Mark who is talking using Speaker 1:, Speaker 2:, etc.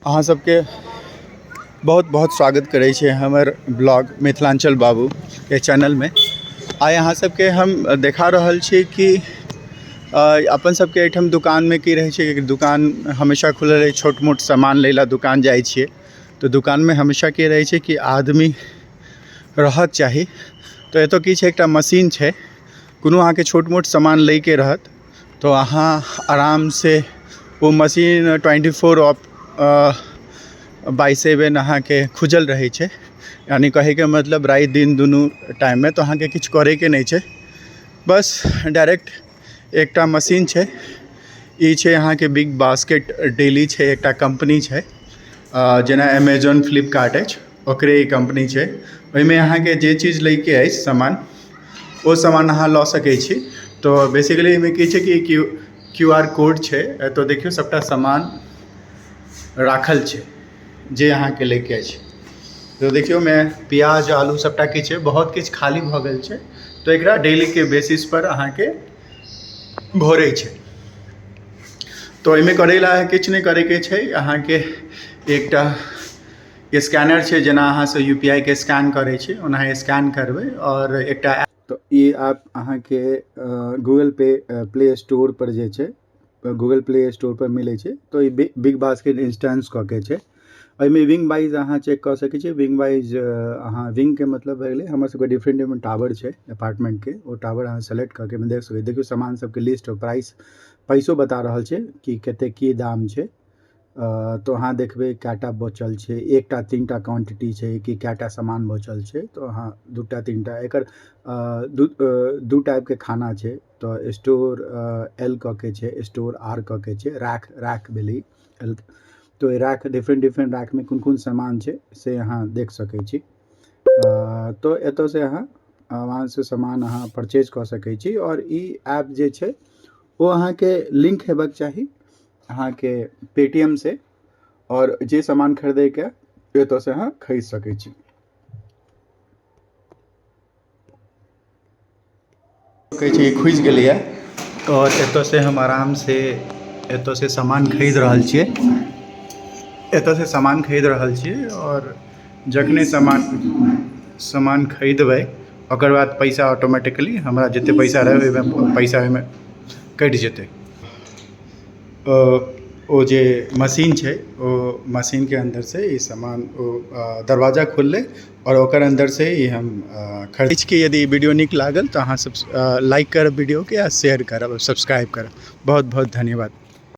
Speaker 1: अहाँ सबके बहुत बहुत स्वागत करै छै हमर ब्लॉग मिथिलांचल बाबू के चैनलमे। आइ अहाँ सबके हम देखा रहल छी कि अपन सबके एहिठाम दुकानमे की रहै छै कि दुकान हमेशा खुलल रहै, छोट मोट सामान लै ला दुकान जाइ छियै तऽ दुकानमे हमेशा की रहै छै कि आदमी रहक चाही। तऽ एतऽ की छै, एकटा मशीन छै, कोनो अहाँके छोट मोट सामान लैके रहत तो अहाँ आराम से ओ मशीन 24/7 अहाँके खुजल रहै छै, यानी कहैके मतलब राति दिन दुनू टाइममे। तऽ अहाँके किछु करैके नहि छै, बस डायरेक्ट एकटा मशीन छै। ई छै अहाँके बिग बास्केट डेली छै, एकटा कंपनी छै, जेना अमेजॉन फ्लिपकार्ट अछि ओकरे ई कंपनी छै। ओहिमे अहाँके जे चीज लैके अछि सामान, ओ सामान अहाँ लऽ सकै छी। तो बेसिकली एहिमे की छै कि क्यू आर कोड छै, तो देखियौ सबटा सामान राखल छै जे अहाँके लैके अछि। तो देखियौ मे प्याज आलू सबटा किछु छै, बहुत किछु खाली भऽ गेल छै। तो एकरा डेलीके बेसिस पर अहाँके भरै छै। तो एहिमे करै ला किछु नहि करैके छै, अहाँके एकटा स्कैनर छै, जेना अहाँ से यूपीआई के स्कैन करै छी ओना स्कैन करबै और एकटा ऐप। तो ई ऐप अहाँके गूगल पे प्ले स्टोर पर जे छै, गूगल प्ले स्टोर पर मिलै छै। तो ई बिग बास्केट इंस्टेंस कऽ के छै। एहिमे विंग वाइज अहाँ चेक कऽ सकै छी। विंग वाइज अहाँ विंग के मतलब भए गेलै हमर सबके डिफरेंट डिफरेंट टावर छै अपार्टमेंट के, ओ टावर अहाँ सेलेक्ट कऽ के देख सकै छी। देखियौ सामान सबके लिस्ट और प्राइस, पैसो बता रहल छै कि कते की दाम छै। तो अहाँ देखबै कएटा बचल छै, एकटा तीनटा क्वांटिटी छै कि कएटा सामान बचल छै। तो अहाँ दूटा तीनटा एकर दू टाइपके खाना छै। तो स्टोर एल कऽ के छै, स्टोर आर कऽ के छै, रैक, रैक भेलै एल। तो रैक डिफरेंट डिफरेंट रैकमे कोन कोन सामान छै से अहाँ देख सकै छी। तो एतऽ से अहाँ वहाँ से सामान अहाँ परचेज कऽ सकै छी। और ई ऐप जे छै ओ अहाँके लिंक हेबाक चाही अहाँके पेटीएम से, और जे सामान खरीदैके एतऽ से अहाँ खरीद सकै छी। कहै छै खुजि गेलैए और एतऽ से हम आराम से एतऽ से सामान खरीद रहल छियै, एतऽ से सामान खरीद रहल छियै। और जखने सामान खरीदबै ओकर बाद पैसा ऑटोमेटिकली हमरा जते पैसा रहै ओहिमे पैसा ओहिमे कटि जेतै। ओ जे मशीन छै ओ मशीनके अन्दर से ई सामान ओ दरवाजा खुललै और ओकर अन्दर से ई हम खरीद के। यदि वीडियो नीक लागल तऽ अहाँ सब लाइक करब वीडियोके आ शेयर करब, सब्सक्राइब करब। बहुत बहुत धन्यवाद।